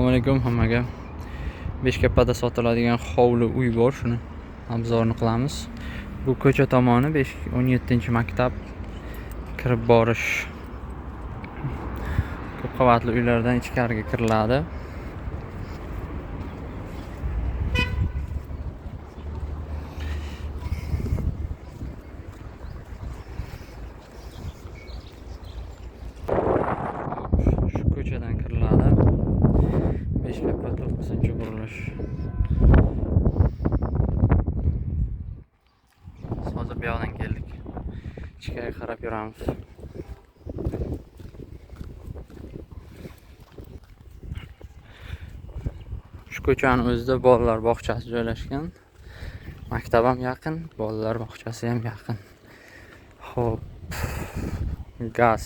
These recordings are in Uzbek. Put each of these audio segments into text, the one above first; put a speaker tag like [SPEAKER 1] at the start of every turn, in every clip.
[SPEAKER 1] Assalomu alaykum hammaga. Beshkapada sotiladigan hovli uy bor, shuni obzorni qilamiz. Bu ko'cha tomoni 17-maktab kirib borish. Ko'p qavatli uylardan ichkariga kiriladi. Shu ko'chadan kiriladi. Beshkapa 9-burilish. Hozir bu yoqdan keldik. Ichkariga qarab yuramiz. Shu ko'chaning o'zida bolalar bog'chasi joylashgan. Maktab ham yaqin, bolalar bog'chasi ham yaqin. Xo'p, gaz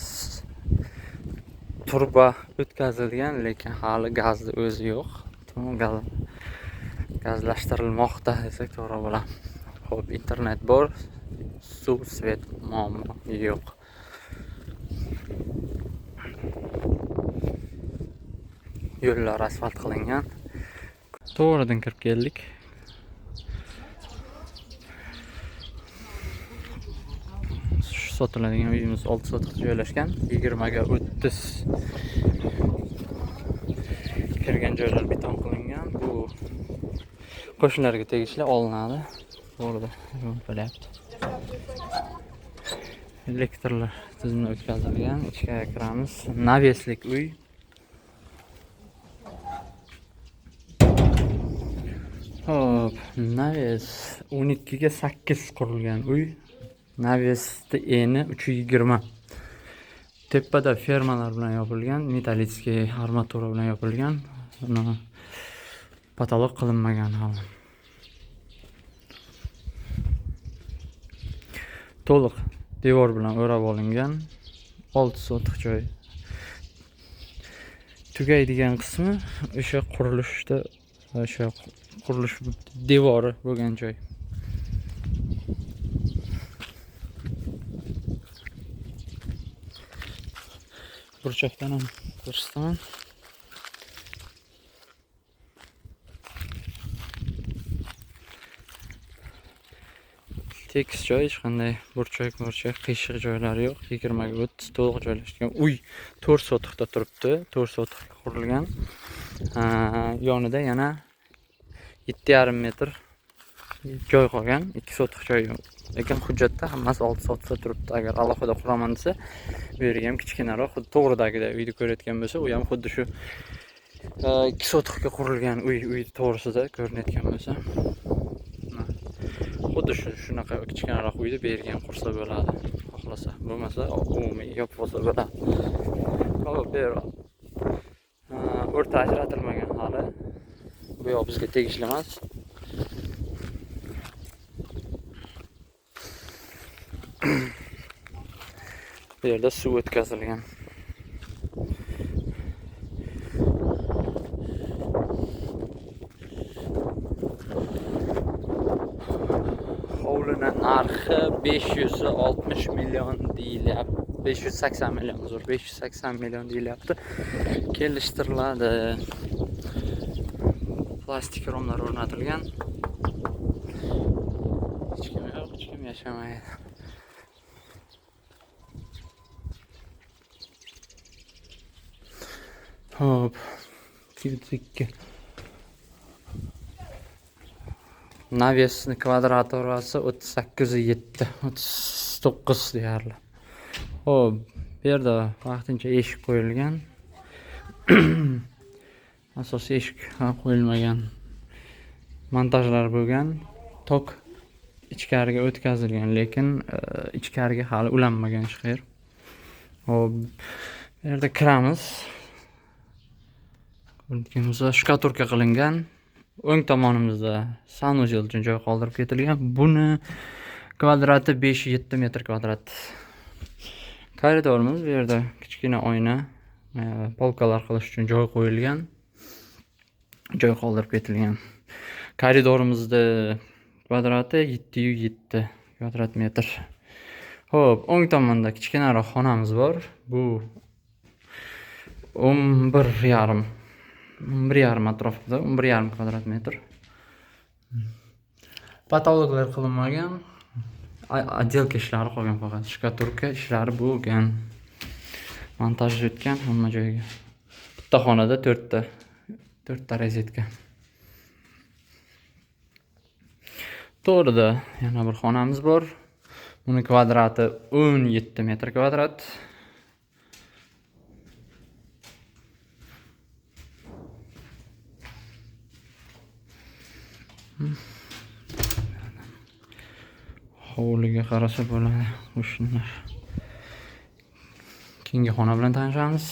[SPEAKER 1] turba o'tkazilgan, lekin hali gazni o'zi yo'q. Gazlashtirilmoqda desak to'g'ri bo'ladi. Xo'p, internet bor, suv, svet muammo yo'q. Yo'llar asfalt qilingan. To'g'ridan kirib keldik. Shu sotiladigan uyimiz 6 sotixda joylashgan. 20ga 30 kirgan joylar beton qilingan. Bu qo'shnilarga tegishli olinadi. To'g'rida remont bo'lyapti. Elektrlar tizimdan o'tkazilgan. Ichkariga kiramiz. Naveslik uy. Xo'p, naves 12ga 8 qurilgan uy. Navesni eni 3.20. Tepada fermalar bilan yopilgan, metallический armatura bilan yopilgan. Uni patolog qilinmagan hali. To'liq devor bilan o'rab olingan. 6 sotix joy. Tugaydigan qismi o'sha qurilishda, o'sha qurilish devori bo'lgan joy. Burchakdan ham ko'rsataman. Tekis joy, hech qanday burchak, qiyshiq joylari yo'q. 20ga 30 to'liq joylashgan uy 4 sotixda turibdi, 4 sotixga qurilgan. Yonida yana 7,5 metr joy qolgan, 2 sotix joy yo'q. Lekin hujjatda hammasi 6 sotixda turibdi. Agar alohida quraman desa, bu yerga ham kichkinaroq, xuddi to'g'ridagida uyni ko'rayotgan bo'lsa, u ham xuddi shu 2 sotixga qurilgan uy to'g'risida ko'rinayotgan bo'lsa. Xuddi shunaqa kichkinaroq uyni bu yerga ham qursa bo'ladi, xohlasa. Bo'lmasa umumiy yopib olsa bo'ladi. Hop, bu yer o'rta ajratilmagan hali. Bu yoq bizga tegishli emas. Bu yerda suv o'tkazilgan. Hovlini narxi 560 million deyilyapti. 580 million, uzr, 580 million deyilyapti. Kelishtiriladi. Plastik romlar o'rnatilgan. Hech kim yo'q, hech kim yashamaydi. Hop, 232. Navesni kvadraturasi 38,7, 39 deyarli. Hop, bu yerda vaqtincha eshik qo'yilgan. Asosiy eshik qo'yilmagan. Montajlar bo'lgan. Tok ichkariga o'tkazilgan, lekin ichkariga hali ulanmagan hech qayer. Hop, bu yerda kiramiz. Ko'rganimizda shkaturka qilingan. O'ng tomonimizda sanuzel uchun joy qoldirib ketilgan. Buni kvadrati 5,7 metr kvadrat. Koridorimiz bu yerda kichkina oyna, polkalar qilish uchun joy qo'yilgan. Joy qoldirib ketilgan. Koridorimizda kvadrati 7,7 kvadrat metr. Xo'p, o'ng tomonda kichkinaroq xonamiz bor. Bu 11,5 11,5 atrofida, 11,5 kvadrat metr. Потолок lar qilinmagan. Отделка ishlari qolgan faqat. Штукатурка ishlari bo'lgan. Montaj o'tgan hamma joyga. Bitta xonada to'rtta rozetka. To'g'rida yana bir xonamiz bor. Buni kvadrati 17 metr kvadrat. Hovliga qarasa bo'ladi qo'shnilar. Keyingi xona bilan tanishamiz.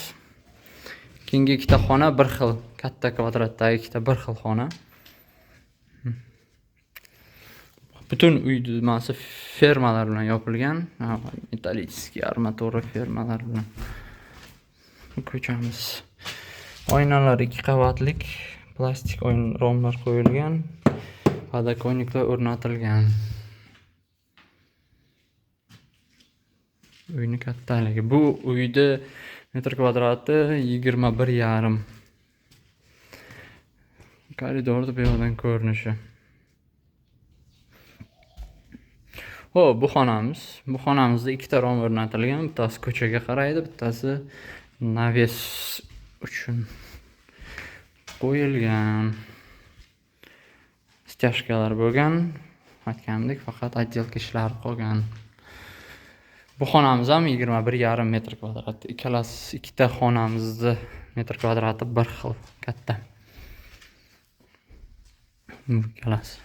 [SPEAKER 1] Keyingi ikkita xona bir xil, katta kvadratdagi ikkita bir xil xona. Butun uy nimasi fermalar bilan yopilgan, metallический armatura fermalar bilan. Ko'chamiz. Oynalar 2 qavatlik, plastik romlar qo'yilgan, podokonniklar o'rnatilgan. Uyni kattaligi. Bu uyda metr kvadrati 21,5. Koridorda bu yoqdan ko'rinishi. Xo'p, bu xonamiz. Bu xonamizda ikkita rom o'rnatilgan. Bittasi ko'chaga qaraydi, bittasi naves uchun qo'yilgan. Stяжkalar bo'lgan. Aytganimdek, faqat отделка ishlari qolgan. Bu xonamiz ham 21,5 metr kvadrat. Ikkalasi ikkita xonamizni metr kvadrati bir xil katta. Bu ikkalasi.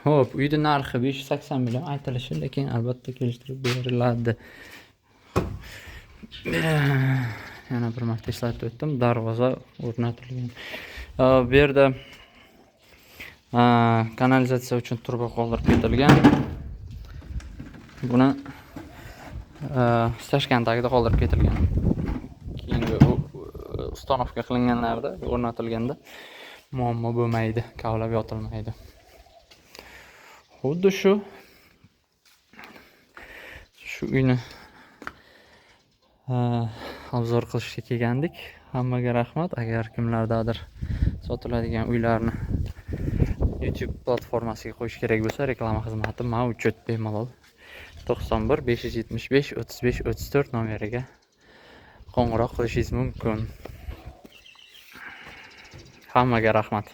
[SPEAKER 1] Xo'p, uyning narxi 580 million aytilishi, lekin albatta kelishtirib beriladi. Yana bir marta eslatib o'tdim, darvoza o'rnatilgan. Bu yerda kanalizatsiya uchun turba qoldirib ketilgan. Buni stashkan tagida qoldirib ketilgan. Keyingi ustanovka qilinganlarda, o'rnatilganda muammo bo'lmaydi, kavlab yotilmaydi. Xuddi shu uyni obzor qilishga kelgandik. Hammaga rahmat. Agar kimlardadir sotiladigan uylarni YouTube platformasiga qo'yish kerak bo'lsa, reklama xizmati mavjud, bemalol 91 575 35 34 nomeriga qo'ng'iroq qilishingiz mumkin. Hammaga rahmat.